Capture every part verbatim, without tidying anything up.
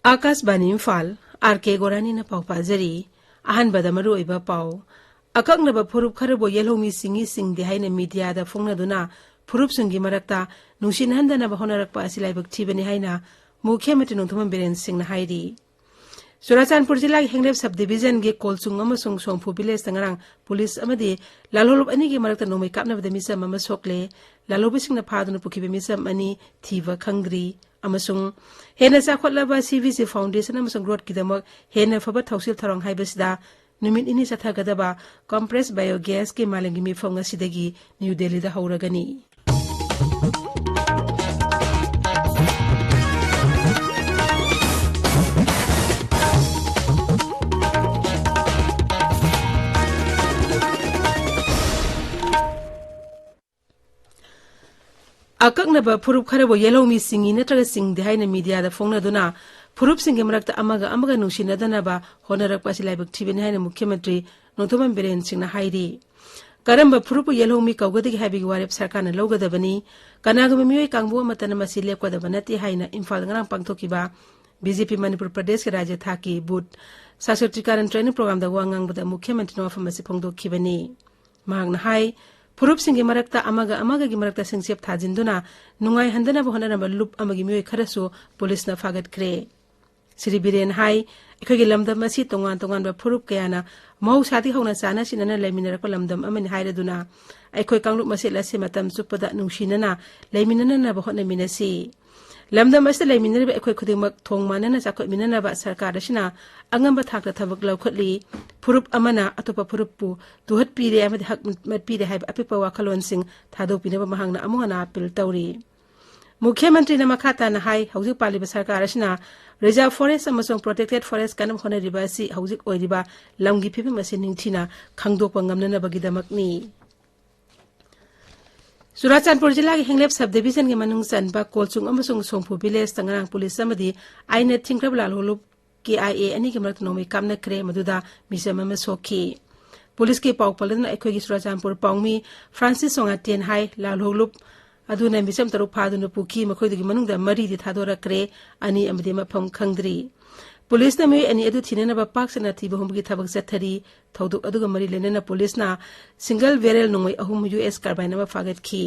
ꯑꯥꯀꯥꯁꯕꯥꯅꯤ Imphal, R ꯀꯦ ꯒꯣꯔꯥꯅꯤꯅ ꯄꯥꯎ ꯄꯥꯖꯔꯤ꯫ ꯑꯍꯥꯟꯕꯗ ꯃꯔꯨꯑꯣꯏꯕ ꯄꯥꯎ꯫ ꯑꯀꯛꯅꯕ ꯐꯨꯔꯨꯞ ꯈꯔꯕꯨ ꯌꯦꯜꯍꯧꯃꯤ ꯆꯤꯡꯏ ꯆꯤꯡꯗꯦ ꯍꯥꯏꯅ ꯃꯤꯗꯤꯌꯥꯗ ꯐꯣꯡꯅꯗꯨꯅ ꯐꯨꯔꯨꯞꯁꯤꯡꯒꯤ ꯃꯔꯛꯇ ꯅꯨꯡꯁꯤꯅꯍꯟꯗꯅꯕ ꯍꯣꯠꯅꯔꯛꯄ ꯑꯁꯤ ꯂꯥꯏꯕꯛ ꯊꯤꯕꯅꯤ ꯍꯥꯏꯅ ꯃꯨꯈ꯭ꯌ ꯃꯟꯇ꯭ꯔꯤ ꯅꯣꯡꯊꯣꯝꯕꯝ ꯕꯤꯔꯦꯟ ꯁꯤꯡꯅ ꯍꯥꯏꯔꯤ꯫ ꯆꯨꯔꯥꯆꯥꯟꯄꯨꯔ ꯖꯤꯂꯥꯒꯤ ꯍꯦꯡꯂꯦꯞ ꯁꯕ ꯗꯤꯕꯤꯖꯟꯒꯤ ꯀꯣꯜꯆꯨꯡ ꯑꯃꯁꯨꯡ ꯁꯣꯡꯐꯨ ꯚꯤꯂꯦꯖꯇ ꯉꯔꯥꯡ ꯄꯨꯂꯤꯁ ꯑꯃꯗꯤ ꯂꯥꯜꯍꯧꯂꯨꯞ ꯑꯅꯤꯒꯤ ꯃꯔꯛꯇ ꯅꯣꯡꯃꯩ ꯀꯥꯞꯅꯕꯗ ꯃꯤꯆꯝ ꯑꯃ ꯁꯣꯛꯂꯦ꯫ ꯂꯥꯜꯍꯧꯕꯁꯤꯡꯅ ꯐꯥꯗꯨꯅ ꯄꯨꯈꯤꯕ ꯃꯤꯆꯝ ꯑꯅꯤ ꯊꯤꯕ ꯈꯪꯗ꯭ꯔꯤ꯫ ꯑꯃꯁꯨꯡ ꯍꯦꯟꯅ ꯆꯥꯎꯈꯠꯂꯕ ꯁꯤ ꯚꯤ ꯁꯤ ꯐꯥꯎꯟꯗꯦꯁꯟ ꯑꯃꯁꯨꯡ ꯒ꯭ꯔꯣꯠꯀꯤꯗꯃꯛ ꯍꯦꯟꯅ ꯐꯕ ꯊꯧꯁꯤꯜ ꯊꯧꯔꯥꯡ ꯍꯥꯏꯕꯁꯤꯗ ꯅꯨꯃꯤꯠ ꯅꯤꯅꯤ ꯆꯠꯊꯒꯗꯕ ꯀꯝꯄ꯭ꯔꯦꯁ ꯕꯥꯏꯑꯣꯒ꯭ꯌꯥꯁꯀꯤ ꯃꯥꯂꯦꯝꯒꯤ ꯃꯤꯐꯝ ꯉꯁꯤꯗꯒꯤ ꯅ꯭ꯌꯨ ꯗꯦꯜꯂꯤꯗ ꯍꯧꯔꯒꯅꯤ꯫ ꯑꯀꯛꯅꯕ ꯐꯨꯔꯨꯞ ꯈꯔꯕꯨ ꯌꯦꯜꯍꯧꯃꯤ ꯆꯤꯡꯏ ꯅꯠꯇ꯭ꯔꯒ ꯆꯤꯡꯗꯦ ꯍꯥꯏꯅ ꯃꯤꯗꯤꯌꯥꯗ ꯐꯣꯡꯅꯗꯨꯅ ꯐꯨꯔꯨꯞꯁꯤꯡꯒꯤ ꯃꯔꯛꯇ ꯑꯃꯒ ꯑꯃꯒ ꯅꯨꯡꯁꯤꯅꯗꯅꯕ ꯍꯣꯠꯅꯔꯛꯄ ꯑꯁꯤ ꯂꯥꯏꯕꯛ ꯊꯤꯕꯅꯤ ꯍꯥꯏꯅ ꯃꯨꯈ꯭ꯌ ꯃꯟꯇ꯭ꯔꯤ ꯅꯣꯡꯊꯣꯝꯕꯝ ꯕꯤꯔꯦꯟ ꯁꯤꯡꯅ ꯍꯥꯏꯔꯤ꯫ ꯀꯔꯝꯕ ꯐꯨꯔꯨꯞꯄꯨ ꯌꯦꯜꯍꯧꯃꯤ ꯀꯧꯒꯗꯒꯦ ꯍꯥꯏꯕꯒꯤ ꯋꯥꯔꯦꯞ ꯁꯔꯀꯥꯔꯅ ꯂꯧꯒꯗꯕꯅꯤ꯫ ꯀꯅꯥꯒꯨꯝꯕ ꯃꯤꯑꯣꯏ ꯀꯥꯡꯕꯨ ꯑꯃꯠꯇꯅ ꯃꯁꯤ ꯂꯦꯞꯀꯗꯕ ꯅꯠꯇꯦ ꯍꯥꯏꯅ ꯏꯝꯐꯥꯜꯗ ꯉꯔꯥꯡ ꯄꯥꯡꯊꯣꯛꯈꯤꯕ ꯕꯤ ꯖꯦ ꯄꯤ ꯃꯅꯤꯄꯨꯔ ꯄ꯭ꯔꯗꯦꯁꯀꯤ ꯔꯥꯖ꯭ꯌ ꯊꯥꯛꯀꯤ ꯕꯨꯊ ꯁꯥꯁꯛꯇꯤꯀꯥꯔꯟ ꯇ꯭ꯔꯦꯅꯤꯡ ꯄ꯭ꯔꯣꯒ꯭ꯔꯥꯝꯗ ꯋꯥ ꯉꯥꯡꯕꯗ ꯃꯨꯈ꯭ꯌ ꯃꯟꯇ꯭ꯔꯤꯅ ꯋꯥꯐꯝ ꯑꯁꯤ ꯐꯣꯡꯗꯣꯛꯈꯤꯕꯅꯤ꯫ ꯃꯍꯥꯛꯅ ꯍꯥꯏ, ꯐꯨꯔꯨꯞꯁꯤꯡꯒꯤ ꯃꯔꯛꯇ ꯑꯃꯒ ꯑꯃꯒꯒꯤ ꯃꯔꯛꯇ ꯁꯤꯡꯆꯦꯞ ꯊꯥꯖꯤꯟꯗꯨꯅ ꯅꯨꯡꯉꯥꯏꯍꯟꯗꯅꯕ ꯍꯣꯠꯅꯔꯝꯕ ꯂꯨꯞ ꯑꯃꯒꯤ ꯃꯤꯑꯣꯏ ꯈꯔꯁꯨ ꯄꯨꯂꯤꯁꯅ ꯐꯥꯒꯠꯈ꯭ꯔꯦ꯫ ꯁ꯭ꯔꯤ ꯕꯤꯔꯦꯟ ꯍꯥꯏ, ꯑꯩꯈꯣꯏꯒꯤ ꯂꯝꯗꯝ ꯑꯁꯤ ꯇꯣꯉꯥꯟ ꯇꯣꯉꯥꯟꯕ ꯐꯨꯔꯨꯞ ꯀꯌꯥꯅ ꯃꯍꯧꯁꯥꯗꯒꯤ ꯍꯧꯅ ꯆꯥꯅ ꯁꯤꯟꯅꯅ ꯂꯩꯃꯤꯟꯅꯔꯛꯄ ꯂꯝꯗꯝ ꯑꯃꯅꯤ ꯍꯥꯏꯔꯗꯨꯅ ꯑꯩꯈꯣꯏ ꯀꯥꯡꯂꯨꯞ ꯃꯁꯦꯜ ꯑꯁꯤ ꯃꯇꯝ ꯆꯨꯞꯄꯗ ꯅꯨꯡꯁꯤꯅꯅ ꯂꯩꯃꯤꯟꯅꯅꯅꯕ ꯍꯣꯠꯅꯃꯤꯟꯅꯁꯤ꯫ ꯂꯝꯗꯝ ꯑꯁꯤꯗ ꯂꯩꯃꯤꯟꯅꯔꯤꯕ ꯑꯩꯈꯣꯏ ꯈꯨꯗꯤꯡꯃꯛ ꯊꯣꯡ ꯃꯥꯟꯅꯅ ꯆꯥꯎꯈꯠꯃꯤꯟꯅꯅꯕ ꯁꯔꯀꯥꯔ ꯑꯁꯤꯅ ꯑꯉꯝꯕ ꯊꯥꯛꯇ ꯊꯕꯛ ꯂꯧꯈꯠꯂꯤ꯫ ꯐꯨꯔꯨꯞ ꯑꯃꯅ ꯑꯇꯣꯞꯄ ꯐꯨꯔꯨꯞꯄꯨ ꯇꯨꯍꯠꯄꯤꯔꯦ ꯑꯃꯗꯤ ꯍꯛ ꯃꯠꯄꯤꯔꯦ ꯍꯥꯏꯕ ꯑꯄꯤꯛꯄ ꯋꯥꯈꯜꯂꯣꯟꯁꯤꯡ ꯊꯥꯗꯣꯛꯄꯤꯅꯕ ꯃꯍꯥꯛꯅ ꯑꯃꯨꯛ ꯍꯟꯅ ꯑꯥꯄꯤꯜ ꯇꯧꯔꯤ꯫ ꯃꯨꯈ꯭ꯌ ꯃꯟꯇ꯭ꯔꯤꯅ ꯃꯈꯥ ꯇꯥꯅ ꯍꯥꯏ, ꯍꯧꯖꯤꯛ ꯄꯥꯜꯂꯤꯕ ꯁꯔꯀꯥꯔ ꯑꯁꯤꯅ ꯔꯤꯖꯥꯔꯚ ꯐꯣꯔꯦꯁ ꯑꯃꯁꯨꯡ ꯄ꯭ꯔꯣꯇꯦꯛꯇꯦꯗ ꯐꯣꯔꯦꯁ ꯀꯟꯅꯕ ꯍꯣꯠꯅꯔꯤꯕ ꯑꯁꯤ ꯍꯧꯖꯤꯛ ꯑꯣꯏꯔꯤꯕ ꯂꯝꯒꯤ ꯐꯤꯕꯝ ꯑꯁꯤ ꯅꯤꯡꯊꯤꯅ ꯈꯪꯗꯣꯛꯄ ꯉꯝꯅꯅꯕꯒꯤꯗꯃꯛꯅꯤ꯫ ꯆꯨꯔꯥꯆꯥꯟꯄꯨꯔ ꯖꯤꯂꯥꯒꯤ ꯍꯦꯡꯂꯦꯞ ꯁꯕ ꯗꯤꯕꯤꯖꯟꯒꯤ ꯃꯅꯨꯡ ꯆꯟꯕ ꯀꯣꯜꯆꯨꯡ ꯑꯃꯁꯨꯡ ꯁꯣꯡꯐꯨ ꯚꯤꯂꯦꯖꯇ ꯉꯔꯥꯡ ꯄꯨꯂꯤꯁ ꯑꯃꯗꯤ ꯑꯥꯏꯟꯅ ꯊꯤꯡꯈ꯭ꯔꯕ ꯂꯥꯜꯍꯧꯂꯨꯞ ꯀꯦ ꯑꯥꯏ ꯑꯦ ꯑꯅꯤꯒꯤ ꯃꯔꯛꯇ ꯅꯣꯡꯃꯩ ꯀꯥꯞꯅꯈ꯭ꯔꯦ, ꯃꯗꯨꯗ ꯃꯤꯆꯝ ꯑꯃ ꯁꯣꯛꯈꯤ꯫ ꯄꯨꯂꯤꯁꯀꯤ ꯄꯥꯎ ꯄꯜꯂꯗꯨꯅ ꯑꯩꯈꯣꯏꯒꯤ ꯆꯨꯔꯥꯆꯥꯟꯄꯨꯔ ꯄꯥꯎꯃꯤ ꯐ꯭ꯔꯥꯟꯁꯤꯁ ꯁꯣꯉꯥꯇꯦꯟ ꯍꯥꯏ, ꯂꯥꯜꯍꯧꯂꯨꯞ ꯑꯗꯨꯅ ꯃꯤꯆꯝ ꯇꯔꯨꯛ ꯐꯥꯗꯨꯅ ꯄꯨꯈꯤ꯫ ꯃꯈꯣꯏꯗꯨꯒꯤ ꯃꯅꯨꯡꯗ ꯃꯔꯤꯗꯤ ꯊꯥꯗꯣꯔꯛꯈ꯭ꯔꯦ, ꯑꯅꯤ ꯑꯃꯗꯤ ꯃꯐꯝ ꯈꯪꯗ꯭ꯔꯤ꯫ ꯄꯨꯂꯤꯁꯅ ꯃꯤꯑꯣꯏ ꯑꯅꯤ ꯑꯗꯨ ꯊꯤꯅꯅꯕ ꯄꯥꯛ ꯁꯟꯅ ꯊꯤꯕ ꯍꯨꯝꯕꯒꯤ ꯊꯕꯛ ꯆꯠꯊꯔꯤ꯫ ꯊꯧꯗꯣꯛ ꯑꯗꯨꯒ ꯃꯔꯤ ꯂꯩꯅꯅ ꯄꯨꯂꯤꯁꯅ single barrel ꯅꯣꯡꯃꯩ ꯑꯍꯨꯝ, ꯌꯨ ꯑꯦꯁ carbine ꯑꯃ ꯐꯥꯒꯠꯈꯤ꯫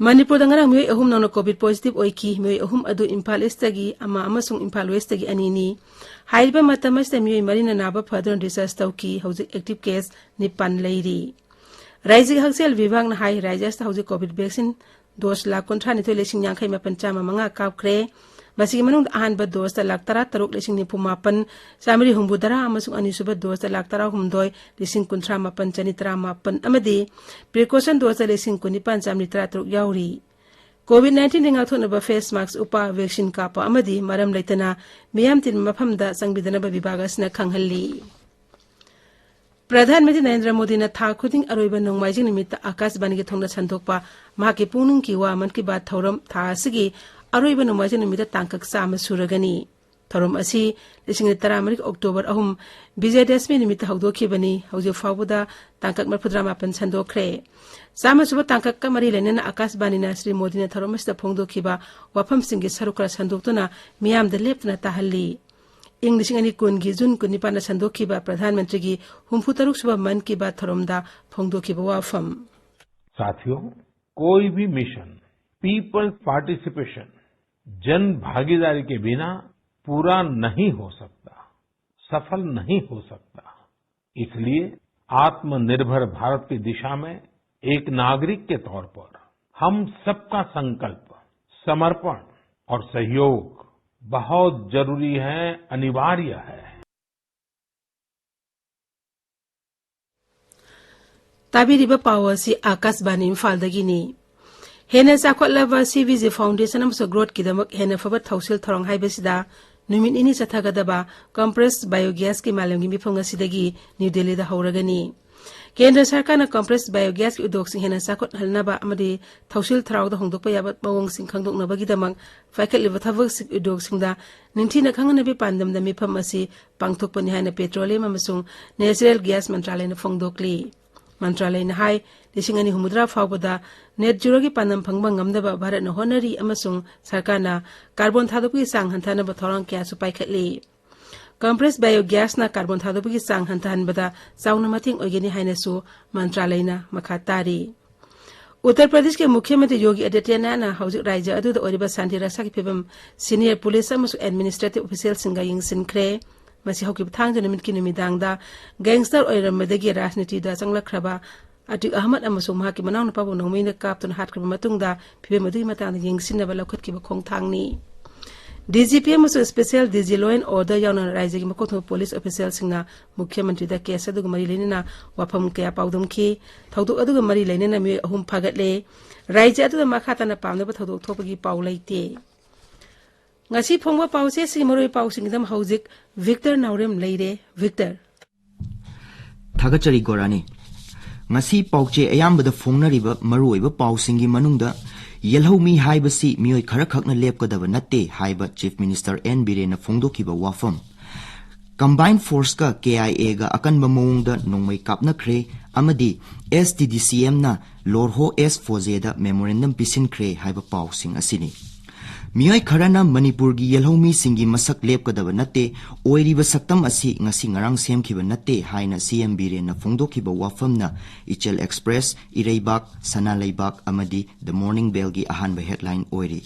ꯃꯅꯤꯄꯨꯔꯗ ꯉꯔꯥꯡ ꯃꯤꯑꯣꯏ ꯑꯍꯨꯝ ꯅꯧꯅ COVID positive ꯑꯣꯏꯈꯤ꯫ ꯃꯤꯑꯣꯏ ꯑꯍꯨꯝ ꯑꯗꯨ ꯏꯝꯐꯥꯜ ꯏꯁꯇꯒꯤ ꯑꯃ ꯑꯃꯁꯨꯡ ꯏꯝꯐꯥꯜ ꯋꯦꯁꯇꯒꯤ ꯑꯅꯤꯅꯤ꯫ ꯍꯥꯏꯔꯤꯕ ꯃꯇꯝ ꯑꯁꯤꯗ ꯃꯤꯑꯣꯏ ꯃꯔꯤꯅ ꯅꯥꯕ ꯐꯗꯨꯅ discharge ꯇꯧꯈꯤ꯫ ꯍꯧꯖꯤꯛ active case ꯅꯤꯄꯥꯟ ꯂꯩꯔꯤ꯫ ꯔꯥꯏꯖ꯭ꯌꯒꯤ ꯍꯛꯁꯦꯜ ꯕꯤꯚꯥꯒꯅ ꯍꯥꯏ, ꯔꯥꯏꯖ꯭ꯌ ꯑꯁꯤꯗ ꯍꯧꯖꯤꯛ COVID vaccine dose ꯂꯥꯈ ꯀꯨꯟꯊ꯭ꯔꯥ ꯅꯤꯊꯣꯏ ꯂꯤꯁꯤꯡ ꯌꯥꯡꯈꯩ ꯃꯥꯄꯟ ꯆꯥꯝꯃ ꯃꯉꯥ ꯀꯥꯞꯈ꯭ꯔꯦ꯫ ꯃꯁꯤꯒꯤ ꯃꯅꯨꯡꯗ ꯑꯍꯥꯟꯕ dose ꯇ ꯂꯥꯈ ꯇꯔꯥ ꯇꯔꯨꯛ ꯂꯤꯁꯤꯡ ꯅꯤꯐꯨ ꯃꯥꯄꯟ ꯆꯥꯃꯔꯤ ꯍꯨꯝꯐꯨ ꯇꯔꯥ ꯑꯃꯁꯨꯡ ꯑꯅꯤꯁꯨꯕ dose ꯇ ꯂꯥꯈ ꯇꯔꯥꯍꯨꯝꯗꯣꯏ ꯂꯤꯁꯤꯡ ꯀꯨꯟꯊ꯭ꯔꯥ ꯃꯥꯄꯟ ꯆꯅꯤ ꯇꯔꯥꯃꯥꯄꯟ ꯑꯃꯗꯤ precaution dose ꯇ ꯂꯤꯁꯤꯡ ꯀꯨꯟꯅꯤꯄꯥꯟ ꯆꯥꯃꯔꯤ ꯇꯔꯥꯇꯔꯨꯛ ꯌꯥꯎꯔꯤ꯫ COVID nineteen ꯗꯒꯤ ꯉꯥꯛꯊꯣꯛꯅꯕ face mask ꯎꯞꯄ, vaccine ꯀꯥꯞꯄ ꯑꯃꯗꯤ ꯃꯔꯝ ꯂꯩꯇꯅ ꯃꯤꯌꯥꯝ ꯇꯤꯟꯕ ꯃꯐꯝꯗ ꯆꯪꯕꯤꯗꯅꯕ ꯕꯤꯚꯥꯒ ꯑꯁꯤꯅ ꯈꯪꯍꯜꯂꯤ꯫ ꯄ꯭ꯔꯙꯥꯟ ꯃꯟꯇ꯭ꯔꯤ ꯅꯔꯦꯟꯗ꯭ꯔ ꯃꯣꯗꯤꯅ ꯊꯥ ꯈꯨꯗꯤꯡ ꯑꯔꯣꯏꯕ ꯅꯣꯡꯃꯥꯏꯖꯤꯡ ꯅꯨꯃꯤꯠꯇ ꯑꯥꯀꯥꯁꯕꯥꯅꯤꯒꯤ ꯊꯣꯡꯗ ꯁꯟꯗꯣꯛꯄ ꯃꯍꯥꯛꯀꯤ ꯄꯨꯛꯅꯤꯡꯒꯤ ꯋꯥ ꯃꯟ ꯀꯤ ꯕꯥꯠ ꯊꯧꯔꯝ ꯊꯥ ꯑꯁꯤꯒꯤ ꯑꯔꯣꯏꯕ ꯅꯣꯡꯃꯥꯏꯖꯤꯡ ꯅꯨꯃꯤꯠꯇ ꯇꯥꯡꯀꯛ ꯆꯥꯝꯃ ꯁꯨꯔꯒꯅꯤ꯫ ꯊꯧꯔꯝ ꯑꯁꯤ ꯂꯤꯁꯤꯡ ꯑꯅꯤ ꯇꯔꯥꯃꯔꯤ ꯑꯣꯛꯇꯣꯕꯔ ꯑꯍꯨꯝ ꯕꯤꯖꯌꯗꯁꯃꯤ ꯅꯨꯃꯤꯠꯇ ꯍꯧꯗꯣꯛꯈꯤꯕꯅꯤ꯫ ꯍꯧꯖꯤꯛ ꯐꯥꯎꯕꯗ ꯇꯥꯡꯀꯛ ꯃꯔꯤꯐꯨꯇꯔꯥ ꯃꯥꯄꯟ ꯁꯟꯗꯣꯛꯈ꯭ꯔꯦ꯫ ꯆꯥꯝꯃ ꯁꯨꯕ ꯇꯥꯡꯀꯛꯀ ꯃꯔꯤ ꯂꯩꯅꯅ ꯑꯥꯀꯥꯁꯕꯥꯅꯤꯅ ꯁ꯭ꯔꯤ ꯃꯣꯗꯤꯅ ꯊꯧꯔꯝ ꯑꯁꯤꯗ ꯐꯣꯡꯗꯣꯛꯈꯤꯕ ꯋꯥꯐꯝꯁꯤꯡꯒꯤ ꯁꯔꯨꯛ ꯈꯔ ꯁꯟꯗꯣꯛꯇꯨꯅ ꯃꯤꯌꯥꯝꯗ ꯂꯦꯞꯇꯅ ꯇꯥꯍꯜꯂꯤ꯫ ꯏꯪ ꯂꯤꯁꯤꯡ ꯑꯅꯤ ꯀꯨꯟꯒꯤ ꯖꯨꯟ ꯀꯨꯟꯅꯤꯄꯥꯟꯗ ꯁꯟꯗꯣꯛꯈꯤꯕ ꯄ꯭ꯔꯙꯥꯟ ꯃꯟꯇ꯭ꯔꯤꯒꯤ ꯍꯨꯝꯐꯨꯇꯔꯨꯛ ꯁꯨꯕ ꯃꯟ ꯀꯤ ꯕꯥꯠ ꯊꯧꯔꯝꯗ ꯐꯣꯡꯗꯣꯛꯈꯤꯕ ꯋꯥꯐꯝ꯫ साथियों, कोई भी मिशन पीपल्स पार्टिसिपेशन, जन भागीदारी के बिना पूरा नहीं हो सकता, सफल नहीं हो सकता। इसलिए आत्मनिर्भर भारत की दिशा में एक नागरिक के तौर पर हम सबका संकल्प, समर्पण और सहयोग बहुत जरूरी है, अनिवार्य है। ꯇꯥꯕꯤꯔꯤꯕ ꯄꯥꯎ ꯑꯁꯤ ꯑꯥꯀꯥꯁꯕꯥꯅꯤ ꯏꯝꯐꯥꯜꯗꯒꯤꯅꯤ꯫ ꯍꯦꯟꯅ ꯆꯥꯎꯈꯠꯂꯕ ꯁꯤ ꯚꯤ ꯖꯤ foundation ꯑꯃꯁꯨꯡ growth ꯀꯤꯗꯃꯛ ꯍꯦꯟꯅ ꯐꯕ ꯊꯧꯁꯤꯜ ꯊꯧꯔꯥꯡ ꯍꯥꯏꯕꯁꯤꯗ ꯅꯨꯃꯤꯠ ꯅꯤꯅꯤ ꯆꯠꯊꯒꯗꯕ compressed biogas ꯀꯤ ꯃꯥꯂꯦꯝꯒꯤ ꯃꯤꯐꯝ ꯉꯁꯤꯗꯒꯤ ꯅ꯭ꯌꯨ ꯗꯦꯜꯂꯤꯗ ꯍꯧꯔꯒꯅꯤ꯫ ꯀꯦꯟꯗ꯭ꯔ ꯁꯔꯀꯥꯔꯅ compressed biogas ꯀꯤ ꯎꯗꯣꯛꯁꯤꯡ ꯍꯦꯟꯅ ꯆꯥꯎꯈꯠꯍꯟꯅꯕ ꯑꯃꯗꯤ ꯊꯧꯁꯤꯜ ꯊꯧꯔꯥꯡꯗ ꯍꯣꯡꯗꯣꯛꯄ ꯌꯥꯕ ꯃꯑꯣꯡꯁꯤꯡ ꯈꯪꯗꯣꯛꯅꯕꯒꯤꯗꯃꯛ ꯄꯥꯏꯈꯠꯂꯤꯕ ꯊꯕꯛꯁꯤꯡ ꯎꯗꯣꯛꯁꯤꯡꯗ ꯅꯤꯡꯊꯤꯅ ꯈꯪꯍꯟꯅꯕꯒꯤ ꯄꯥꯟꯗꯝꯗ ꯃꯤꯐꯝ ꯑꯁꯤ ꯄꯥꯡꯊꯣꯛꯄꯅꯤ ꯍꯥꯏꯅ petroleum ꯑꯃꯁꯨꯡ natural gas ꯃꯟꯇ꯭ꯔꯥꯂꯌꯅ ꯐꯣꯡꯗꯣꯛꯂꯤ꯫ ꯃꯟꯇ꯭ꯔꯥꯂꯌꯅ ꯍꯥꯏ, ꯂꯤꯁꯤꯡ ꯑꯅꯤ ꯍꯨꯝꯐꯨꯇꯔꯥ ꯐꯥꯎꯕꯗ net zeroꯒꯤ ꯄꯥꯟꯗꯝ ꯐꯪꯕ ꯉꯝꯅꯕ ꯚꯥꯔꯠꯅ ꯍꯣꯠꯅꯔꯤ ꯑꯃꯁꯨꯡ ꯁꯔꯀꯥꯔꯅ carbon ꯊꯥꯗꯣꯛꯄꯒꯤ ꯆꯥꯡ ꯍꯟꯊꯅꯕ ꯊꯧꯔꯥꯡ ꯀꯌꯥꯁꯨ ꯄꯥꯏꯈꯠꯂꯤ꯫ Compressed biogasꯅ carbon ꯊꯥꯗꯣꯛꯄꯒꯤ ꯆꯥꯡ ꯍꯟꯊꯍꯟꯕꯗ ꯆꯥꯎꯅ ꯃꯇꯦꯡ ꯑꯣꯏꯒꯅꯤ ꯍꯥꯏꯅꯁꯨ ꯃꯟꯇ꯭ꯔꯥꯂꯌꯅ ꯃꯈꯥ ꯇꯥꯔꯤ꯫ ꯎꯠꯇꯔ ꯄ꯭ꯔꯗꯦꯁꯀꯤ ꯃꯨꯈ꯭ꯌ ꯃꯟꯇ꯭ꯔꯤ ꯌꯣꯒꯤ ꯑꯗꯤꯇ꯭ꯌꯅꯥꯊꯅ ꯍꯧꯖꯤꯛ ꯔꯥꯖ꯭ꯌ ꯑꯗꯨꯗ ꯑꯣꯏꯔꯤꯕ ꯁꯥꯟꯇꯤ ꯔꯛꯁꯥꯒꯤ ꯐꯤꯕꯝ senior police ꯑꯃꯁꯨꯡ administrative officialꯁꯤꯡꯒ ꯌꯦꯡꯁꯤꯟꯈ꯭ꯔꯦ꯫ ꯃꯁꯤ ꯍꯧꯈꯤꯕ ꯊꯥꯡꯖ ꯅꯨꯃꯤꯠꯀꯤ ꯅꯨꯃꯤꯗꯥꯡꯗ gangster ꯑꯣꯏꯔꯝꯕꯗꯒꯤ ꯔꯥꯖꯅꯤꯇꯤꯗ ꯆꯪꯂꯛꯈ꯭ꯔꯕ ꯑꯇꯤꯛ ꯑꯍꯃꯗ ꯑꯃꯁꯨꯡ ꯃꯍꯥꯛꯀꯤ ꯃꯅꯥꯎꯅꯨꯄꯥꯕꯨ ꯅꯣꯡꯃꯩꯅ ꯀꯥꯞꯇꯨꯅ ꯍꯥꯠꯈ꯭ꯔꯕ ꯃꯇꯨꯡꯗ ꯐꯤꯕꯝ ꯑꯗꯨꯒꯤ ꯃꯇꯥꯡꯗ ꯌꯦꯡꯁꯤꯟꯅꯕ ꯂꯧꯈꯠꯈꯤꯕ ꯈꯣꯡꯊꯥꯡꯅꯤ꯫ DGP ꯑꯃꯁꯨꯡ special DG law and order ꯌꯥꯎꯅ ꯔꯥꯖ꯭ꯌꯒꯤ ꯃꯀꯣꯛ ꯊꯣꯡꯕ police officialꯁꯤꯡꯅ ꯃꯨꯈ꯭ꯌ ꯃꯟꯇ꯭ꯔꯤꯗ case ꯑꯗꯨꯒ ꯃꯔꯤ ꯂꯩꯅꯅ ꯋꯥꯐꯝ ꯀꯌꯥ ꯄꯥꯎꯗꯝꯈꯤ꯫ ꯊꯧꯗꯣꯛ ꯑꯗꯨꯒ ꯃꯔꯤ ꯂꯩꯅꯅ ꯃꯤꯑꯣꯏ ꯑꯍꯨꯝ ꯐꯥꯒꯠꯂꯦ꯫ ꯔꯥꯖ꯭ꯌ ꯑꯗꯨꯗ ꯃꯈꯥ ꯇꯥꯅ ꯄꯥꯝꯅꯕ ꯊꯧꯗꯣꯛ ꯊꯣꯛꯄꯒꯤ ꯄꯥꯎ ꯂꯩꯇꯦ꯫ ꯉꯁꯤ ꯐꯣꯡꯕ ꯄꯥꯎꯆꯦꯁꯤꯡꯒꯤ ꯃꯔꯨꯑꯣꯏꯕ ꯄꯥꯎꯁꯤꯡꯒꯤꯗꯃꯛ ꯍꯧꯖꯤꯛ ꯚꯤꯛꯇꯔ ꯅꯥꯎꯔꯦꯝ ꯂꯩꯔꯦ꯫ ꯚꯤꯛꯇꯔ꯫ ꯊꯥꯒꯠꯆꯔꯤ ꯒꯣꯔꯥꯅꯤ꯫ ꯉꯁꯤ ꯄꯥꯎꯆꯦ ꯑꯌꯥꯝꯕꯗ ꯐꯣꯡꯅꯔꯤꯕ ꯃꯔꯨꯑꯣꯏꯕ ꯄꯥꯎꯁꯤꯡꯒꯤ ꯃꯅꯨꯡꯗ ꯌꯦꯜꯍꯧꯃꯤ ꯍꯥꯏꯕꯁꯤ ꯃꯤꯑꯣꯏ ꯈꯔꯈꯛꯅ ꯂꯦꯞꯀꯗꯕ ꯅꯠꯇꯦ ꯍꯥꯏꯕ Chief Minister N ꯕꯤꯔꯦꯟꯅ ꯐꯣꯡꯗꯣꯛꯈꯤꯕ ꯋꯥꯐꯝ, Combined Forceꯀ KIAꯒ ꯑꯀꯟꯕ ꯃꯑꯣꯡꯗ ꯅꯣꯡꯃꯩ ꯀꯥꯞꯅꯈ꯭ꯔꯦ ꯑꯃꯗꯤ STDCMꯅ ꯂꯣꯔꯍꯣ ꯑꯦꯁ ꯐꯣꯖꯦꯗ memorandum ꯄꯤꯁꯤꯟꯈ꯭ꯔꯦ ꯍꯥꯏꯕ ꯄꯥꯎꯁꯤꯡ ꯑꯁꯤꯅꯤ꯫ ꯃꯤꯑꯣꯏ ꯈꯔꯅ ꯃꯅꯤꯄꯨꯔꯒꯤ ꯌꯦꯜꯍꯧꯃꯤꯁꯤꯡꯒꯤ ꯃꯁꯛ ꯂꯦꯞꯀꯗꯕ ꯅꯠꯇꯦ, ꯑꯣꯏꯔꯤꯕ ꯁꯛꯇꯝ ꯑꯁꯤ ꯉꯁꯤ ꯉꯔꯥꯡ ꯁꯦꯝꯈꯤꯕ ꯅꯠꯇꯦ ꯍꯥꯏꯅ CM ꯕꯤꯔꯦꯟꯅ ꯐꯣꯡꯗꯣꯛꯈꯤꯕ ꯋꯥꯐꯝꯅ ꯏꯆꯦꯜ Express, ꯏꯔꯩꯕꯥꯛ, ꯁꯅꯥ ꯂꯩꯕꯥꯛ ꯑꯃꯗꯤ The Morning Bellꯒꯤ ꯑꯍꯥꯟꯕ headline ꯑꯣꯏꯔꯤ꯫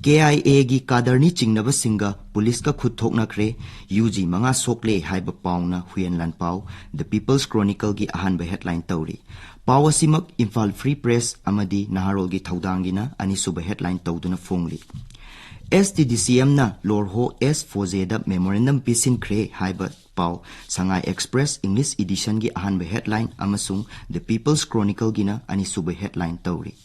KIAꯒꯤ ꯀꯥꯗꯔꯅꯤ ꯆꯤꯡꯅꯕꯁꯤꯡꯒ ꯄꯨꯂꯤꯁꯀ ꯈꯨꯠ ꯊꯣꯛꯅꯈ꯭ꯔꯦ, UG ꯃꯉꯥ ꯁꯣꯛꯂꯦ ꯍꯥꯏꯕ ꯄꯥꯎꯅ ꯍꯨꯏꯌꯦꯟ ꯂꯥꯟꯄꯥꯎ, The People's Chronicleꯒꯤ ꯑꯍꯥꯟꯕ headline ꯇꯧꯔꯤ꯫ ꯄꯥꯎ ꯑꯁꯤꯃꯛ ꯏꯝꯐꯥꯜ Free Press ꯑꯃꯗꯤ ꯅꯍꯥꯔꯣꯜꯒꯤ ꯊꯧꯗꯥꯡꯒꯤꯅ ꯑꯅꯤꯁꯨꯕ headline ꯇꯧꯗꯨꯅ ꯐꯣꯡꯂꯤ꯫ STDCMꯅ ꯂꯣꯔꯍꯣ ꯑꯦꯁ ꯐꯣꯖꯦꯗ memorandum ꯄꯤꯁꯤꯟꯈ꯭ꯔꯦ ꯍꯥꯏꯕ ꯄꯥꯎ ꯁꯉꯥꯏ Express English editionꯒꯤ ꯑꯍꯥꯟꯕ headline ꯑꯃꯁꯨꯡ The People's Chronicleꯒꯤꯅ ꯑꯅꯤꯁꯨꯕ headline ꯇꯧꯔꯤ꯫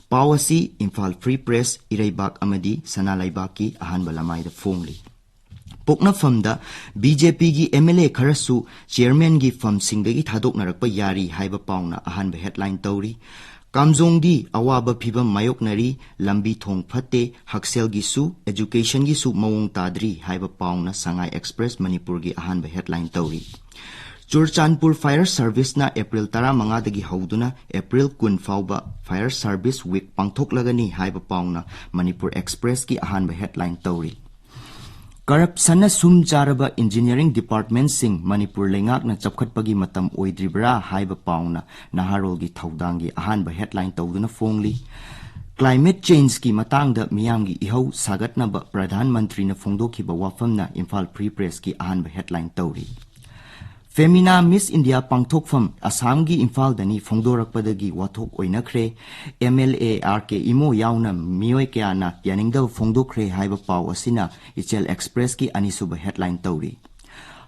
ꯄꯥꯎ ꯑꯁꯤ ꯏꯝꯐꯥꯜ Free Press, ꯏꯔꯩꯕꯥꯛ ꯑꯃꯗꯤ ꯁꯅꯥ ꯂꯩꯕꯥꯛꯀꯤ ꯑꯍꯥꯟꯕ ꯂꯃꯥꯏꯗ ꯐꯣꯡꯂꯤ꯫ ꯄꯣꯛꯅꯐꯝꯗ BJPꯒꯤ MLA ꯈꯔꯁꯨ chairmanꯒꯤ ꯐꯝꯁꯤꯡꯗꯒꯤ ꯊꯥꯗꯣꯛꯅꯔꯛꯄ ꯌꯥꯔꯤ ꯍꯥꯏꯕ ꯄꯥꯎꯅ ꯑꯍꯥꯟꯕ headline ꯇꯧꯔꯤ꯫ ꯀꯥꯝꯖꯣꯡꯗꯤ ꯑꯋꯥꯕ ꯐꯤꯚꯝ ꯃꯥꯌꯣꯛꯅꯔꯤ, ꯂꯝꯕꯤ ꯊꯣꯡ ꯐꯠꯇꯦ, ꯍꯛꯁꯦꯜꯒꯤꯁꯨ, educationꯒꯤꯁꯨ ꯃꯑꯣꯡ ꯇꯥꯗ꯭ꯔꯤ ꯍꯥꯏꯕ ꯄꯥꯎꯅ ꯁꯉꯥꯏ Express ꯃꯅꯤꯄꯨꯔꯒꯤ ꯑꯍꯥꯟꯕ headline ꯇꯧꯔꯤ꯫ ꯆꯨꯔꯆꯥꯟꯄꯨꯔ ꯐꯥꯌꯔ ꯁꯔꯚꯤꯁꯅ ꯑꯦꯄ꯭ꯔꯤꯜ ꯇꯔꯥꯃꯉꯥꯗꯒꯤ ꯍꯧꯗꯨꯅ ꯑꯦꯄ꯭ꯔꯤꯜ ꯀꯨꯟ ꯐꯥꯎꯕ ꯐꯥꯌꯔ ꯁꯔꯚꯤꯁ ꯋꯤꯛ ꯄꯥꯡꯊꯣꯛꯂꯒꯅꯤ ꯍꯥꯏꯕ ꯄꯥꯎꯅ ꯃꯅꯤꯄꯨꯔ ꯑꯦꯛꯁꯄ꯭ꯔꯦꯁꯀꯤ ꯑꯍꯥꯟꯕ ꯍꯦꯗꯂꯥꯏꯟ ꯇꯧꯔꯤ꯫ ꯀꯔꯞꯁꯟꯅ ꯁꯨꯝ ꯆꯥꯔꯕ ꯏꯟꯖꯤꯅꯤꯌꯥꯔꯤꯡ ꯗꯤꯄꯥꯔꯠꯃꯦꯟꯠꯁꯤꯡ ꯃꯅꯤꯄꯨꯔ ꯂꯩꯉꯥꯛꯅ ꯆꯞꯈꯠꯄꯒꯤ ꯃꯇꯝ ꯑꯣꯏꯗ꯭ꯔꯤꯕ꯭ꯔꯥ ꯍꯥꯏꯕ ꯄꯥꯎꯅ ꯅꯍꯥꯔꯣꯜꯒꯤ ꯊꯧꯗꯥꯡꯒꯤ ꯑꯍꯥꯟꯕ ꯍꯦꯗꯂꯥꯏꯟ ꯇꯧꯗꯨꯅ ꯐꯣꯡꯂꯤ꯫ ꯀ꯭ꯂꯥꯏꯃꯦꯠ ꯆꯦꯟꯖꯀꯤ ꯃꯇꯥꯡꯗ ꯃꯤꯌꯥꯝꯒꯤ ꯏꯍꯧ ꯁꯥꯒꯠꯅꯕ ꯄ꯭ꯔꯙꯥꯟ ꯃꯟꯇ꯭ꯔꯤꯅ ꯐꯣꯡꯗꯣꯛꯈꯤꯕ ꯋꯥꯐꯝꯅ ꯏꯝꯐꯥꯜ ꯐ꯭ꯔꯤ ꯄ꯭ꯔꯦꯁꯀꯤ ꯑꯍꯥꯟꯕ ꯍꯦꯗꯂꯥꯏꯟ ꯇꯧꯔꯤ꯫ ꯐꯦꯃꯤꯅꯥ ꯃꯤꯁ ꯏꯟꯗꯤꯌꯥ ꯄꯥꯡꯊꯣꯛꯐꯝ ꯑꯁꯥꯝꯒꯤ ꯏꯝꯐꯥꯜꯗꯅꯤ ꯐꯣꯡꯗꯣꯔꯛꯄꯗꯒꯤ ꯋꯥꯊꯣꯛ ꯑꯣꯏꯅꯈ꯭ꯔꯦ꯫ ꯑꯦꯝ ꯑꯦꯜ ꯑꯦ ꯑꯥꯔ ꯀꯦ ꯏꯃꯣ ꯌꯥꯎꯅ ꯃꯤꯑꯣꯏ ꯀꯌꯥꯅ ꯌꯥꯅꯤꯡꯗꯕ ꯐꯣꯡꯗꯣꯛꯈ꯭ꯔꯦ ꯍꯥꯏꯕ ꯄꯥꯎ ꯑꯁꯤꯅ ꯏꯆꯦꯜ ꯑꯦꯛꯁꯄ꯭ꯔꯦꯁꯀꯤ ꯑꯅꯤꯁꯨꯕ ꯍꯦꯗꯂꯥꯏꯟ ꯇꯧꯔꯤ꯫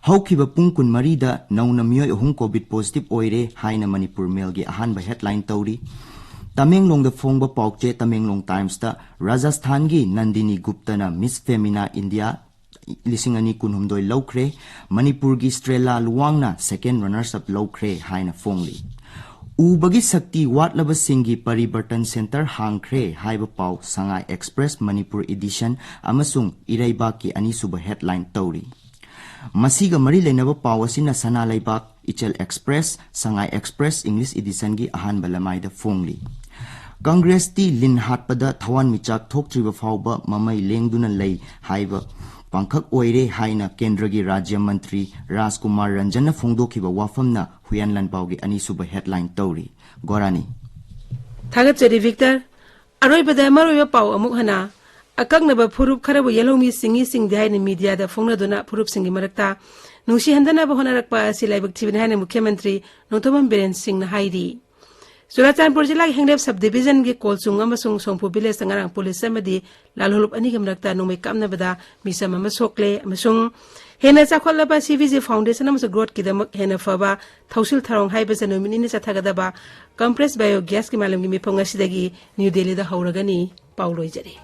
ꯍꯧꯈꯤꯕ ꯄꯨꯡ ꯀꯨꯟꯃꯔꯤꯗ ꯅꯧꯅ ꯃꯤꯑꯣꯏ ꯑꯍꯨꯝ ꯀꯣꯚꯤꯗ ꯄꯣꯖꯤꯇꯤꯚ ꯑꯣꯏꯔꯦ ꯍꯥꯏꯅ ꯃꯅꯤꯄꯨꯔ ꯃꯦꯜꯒꯤ ꯑꯍꯥꯟꯕ ꯍꯦꯗꯂꯥꯏꯟ ꯇꯧꯔꯤ꯫ ꯇꯃꯦꯡꯂꯣꯡꯗ ꯐꯣꯡꯕ ꯄꯥꯎꯆꯦ ꯇꯃꯦꯡꯂꯣꯡ ꯇꯥꯏꯝꯁꯇ ꯔꯥꯖꯁꯊꯥꯟꯒꯤ ꯅꯟꯗꯤꯅꯤ ꯒꯨꯞꯇꯅ ꯃꯤꯁ ꯐꯦꯃꯤꯅꯥ ꯏꯟꯗꯤꯌꯥ ꯂꯤꯁꯤꯡ ꯑꯅꯤ ꯀꯨꯟꯍꯨꯝꯗꯣꯏ ꯂꯧꯈ꯭ꯔꯦ꯫ ꯃꯅꯤꯄꯨꯔꯒꯤ ꯁ꯭ꯇ꯭ꯔꯦꯂꯥ ꯂꯨꯋꯥꯡꯅ ꯁꯦꯀꯦꯟ ꯔꯅꯔꯁ ꯑꯞ ꯂꯧꯈ꯭ꯔꯦ ꯍꯥꯏꯅ ꯐꯣꯡꯂꯤ꯫ ꯎꯕꯒꯤ ꯁꯛꯇꯤ ꯋꯥꯠꯂꯕꯁꯤꯡꯒꯤ ꯄꯔꯤꯕꯔꯇꯟ ꯁꯦꯟꯇꯔ ꯍꯥꯡꯈ꯭ꯔꯦ ꯍꯥꯏꯕ ꯄꯥꯎ ꯁꯉꯥꯏ ꯑꯦꯛꯁꯄ꯭ꯔꯦꯁ ꯃꯅꯤꯄꯨꯔ ꯏꯗꯤꯁꯟ ꯑꯃꯁꯨꯡ ꯏꯔꯩꯕꯥꯛꯀꯤ ꯑꯅꯤꯁꯨꯕ ꯍꯦꯗꯂꯥꯏꯟ ꯇꯧꯔꯤ꯫ ꯃꯁꯤꯒ ꯃꯔꯤ ꯂꯩꯅꯕ ꯄꯥꯎ ꯑꯁꯤꯅ ꯁꯅꯥ ꯂꯩꯕꯥꯛ, ꯏꯆꯦꯜ ꯑꯦꯛꯁꯄ꯭ꯔꯦꯁ, ꯁꯉꯥꯏ ꯑꯦꯛꯁꯄ꯭ꯔꯦꯁ ꯏꯪꯂꯤꯁ ꯏꯗꯤꯁꯟꯒꯤ ꯑꯍꯥꯟꯕ ꯂꯃꯥꯏꯗ ꯐꯣꯡꯂꯤ꯫ ꯀꯪꯒ꯭ꯔꯦꯁꯇꯤ ꯂꯤꯟ ꯍꯥꯠꯄꯗ ꯊꯋꯥꯟꯃꯤꯆꯥꯛ ꯊꯣꯛꯇ꯭ꯔꯤꯕ ꯐꯥꯎꯕ ꯃꯃꯩ ꯂꯦꯡꯗꯨꯅ ꯂꯩ ꯍꯥꯏꯕ ꯄꯥꯡꯈꯛ ꯑꯣꯏꯔꯦ ꯍꯥꯏꯅ ꯀꯦꯟꯗ꯭ꯔꯒꯤ ꯔꯥꯖ꯭ꯌ ꯃꯟꯇ꯭ꯔꯤ ꯔꯥꯖꯀꯨꯃꯥꯔ ꯔꯟꯖꯟꯅ ꯐꯣꯡꯗꯣꯛꯈꯤꯕ ꯋꯥꯐꯝꯅ ꯍꯨꯏꯌꯥꯟ ꯂꯥꯟꯄꯥꯎꯒꯤ ꯑꯅꯤꯁꯨꯕ ꯍꯦꯗꯂꯥꯏꯟ ꯇꯧꯔꯤ꯫ ꯒꯣꯔꯥꯅꯤ꯫ ꯊꯥꯒꯠꯆꯔꯤ ꯚꯤꯛꯇꯔ꯫ ꯑꯔꯣꯏꯕꯗ ꯃꯔꯨꯑꯣꯏꯕ ꯄꯥꯎ ꯑꯃꯨꯛ ꯍꯟꯅ꯫ ꯑꯀꯛꯅꯕ ꯐꯨꯔꯨꯞ ꯈꯔꯕꯨ ꯌꯦꯜꯍꯧꯃꯤ ꯆꯤꯡꯏ ꯆꯤꯡꯗꯦ ꯍꯥꯏꯅ ꯃꯤꯗꯤꯌꯥꯗ ꯐꯣꯡꯅꯗꯨꯅ ꯐꯨꯔꯨꯞꯁꯤꯡꯒꯤ ꯃꯔꯛꯇ ꯅꯨꯡꯁꯤꯍꯟꯗꯅꯕ ꯍꯣꯠꯅꯔꯛꯄ ꯑꯁꯤ ꯂꯥꯏꯕꯛ ꯊꯤꯕꯅꯤ ꯍꯥꯏꯅ ꯃꯨꯈ꯭ꯌ ꯃꯟꯇ꯭ꯔꯤ ꯅꯣꯡꯊꯣꯝꯕꯝ ꯕꯤꯔꯦꯟ ꯁꯤꯡꯅ ꯍꯥꯏꯔꯤ꯫ ꯆꯨꯔꯥꯆꯥꯟꯄꯨꯔ ꯖꯤꯂꯥꯒꯤ ꯍꯦꯡꯂꯦꯞ ꯁꯕ ꯗꯤꯕꯤꯖꯟꯒꯤ ꯀꯣꯜꯆꯨꯡ ꯑꯃꯁꯨꯡ ꯁꯣꯡꯐꯨ ꯚꯤꯂꯦꯖꯇ ꯉꯔꯥꯡ ꯄꯨꯂꯤꯁ ꯑꯃꯗꯤ ꯂꯥꯜꯍꯧꯂꯨꯞ ꯑꯅꯤꯒꯤ ꯃꯔꯛꯇ ꯅꯣꯡꯃꯩ ꯀꯥꯞꯅꯕꯗ ꯃꯤꯆꯝ ꯑꯃ ꯁꯣꯛꯂꯦ ꯑꯃꯁꯨꯡ ꯍꯦꯟꯅ ꯆꯥꯎꯈꯠꯂꯕ ꯁꯤ ꯚꯤ ꯖꯤ ꯐꯥꯎꯟꯗꯦꯁꯟ ꯑꯃꯁꯨꯡ ꯒ꯭ꯔꯣꯠꯀꯤꯗꯃꯛ ꯍꯦꯟꯅ ꯐꯕ ꯊꯧꯁꯤꯜ ꯊꯧꯔꯥꯡ ꯍꯥꯏꯕꯁꯤꯅ ꯅꯨꯃꯤꯠ ꯅꯤꯅꯤ ꯆꯠꯊꯒꯗꯕ ꯀꯝꯄ꯭ꯔꯦꯁ ꯕꯥꯏꯑꯣ ꯒ꯭ꯌꯥꯁꯀꯤ ꯃꯥꯂꯦꯝꯒꯤ ꯃꯤꯐꯝ ꯉꯁꯤꯗꯒꯤ ꯅ꯭ꯌꯨ ꯗꯦꯜꯂꯤꯗ ꯍꯧꯔꯒꯅꯤ꯫ ꯄꯥꯎ ꯂꯣꯏꯖꯔꯦ꯫